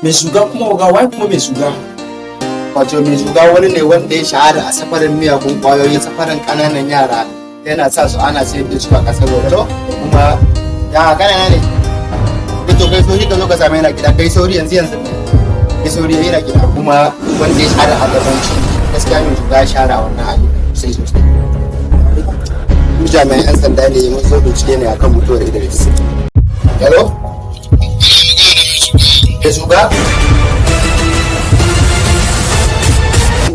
Mai zuga kuma, oga? Wai kuma mai zuga? Wato mai zuga wani ne wanda ya shahara a safarin miyagun kwayoyi, safarin ƙananan yara, yana sa su ana sayar da su a ƙasar waje. Kuma ya kanana ne. To, kai sauri ka zo ka same yana gida. Kai sauri yanzu yanzu ne, kai sauri, yana gida. Kuma wanda ya shahara a gabanci, gaskiya mai zuga ya shahara a wannan ayyuka sosai sosai. Mu jami'an 'yan sanda ne, mun zo bincike ne akan mutuwar Idris. Hello, mai zuga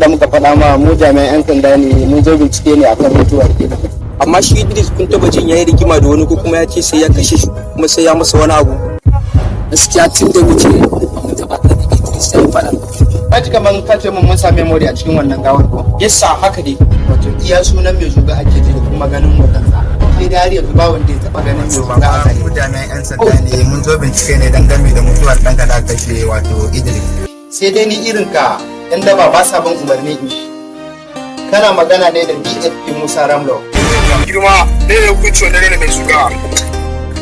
da muka faɗa ma, mu jami'an 'yan sanda ne, mun zo bincike ne akan mutuwar Idris. Amma shi Idris, kun taba jin yayi rigima da wani ko kuma ya ce sai ya kashe shi, kuma sai ya masa wani abu? Gaskiya tun da muke ba mu taɓa ganin Idris ya yi faɗa. Ka ji kaman ka ce mun sa memory a cikin wannan gawar, ko? Yes sir, haka dai. Wato iya sunan mai zuga ake ji da kuma ganin hotonsa, sai dai har yanzu ba wanda ya taba ganin mai zuga a zahiri. Mu jami'an 'yan sanda ne, mun zo bincike ne don game da mutuwar ɗanka da aka kashe, wato Idris. Sai dai ni irin ka yan daba ba sa ban umarni in shi. Kana magana ne da DSP Musa Ramlo. Girma ne ya hukunci wanda ne mai zuga.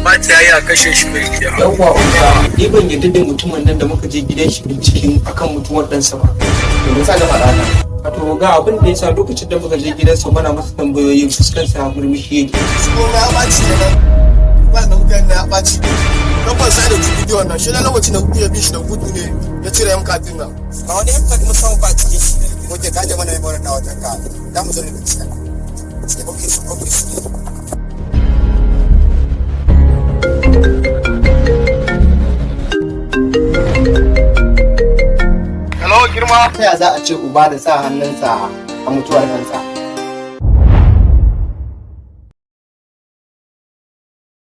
Ba ta yi a kashe shi, mai gida. Yawwa oga, ni ban yarda da mutumin nan da muka je gidan shi binciken akan mutuwar ɗansa ba. To, me yasa ka faɗa haka? Wato oga, abin da yasa, lokacin da muka je gidansa muna masa tambayoyi, fuskansa murmushi yake. Suna ya ɓaci kenan. Ba da mutane ya ɓaci. Ɗaukar sai da bidiyon nan shi na lokacin da kuke bin shi da gudu ne ya cire yan katin nan. Ba wani yan katin musamman ba cikin shi. Oke, ka je mana memory na wajen ka, za mu zo ne bincike. Okay, okay. Hello, girma. Ta ya za a ce uba da sa hannunsa a mutuwar ɗansa?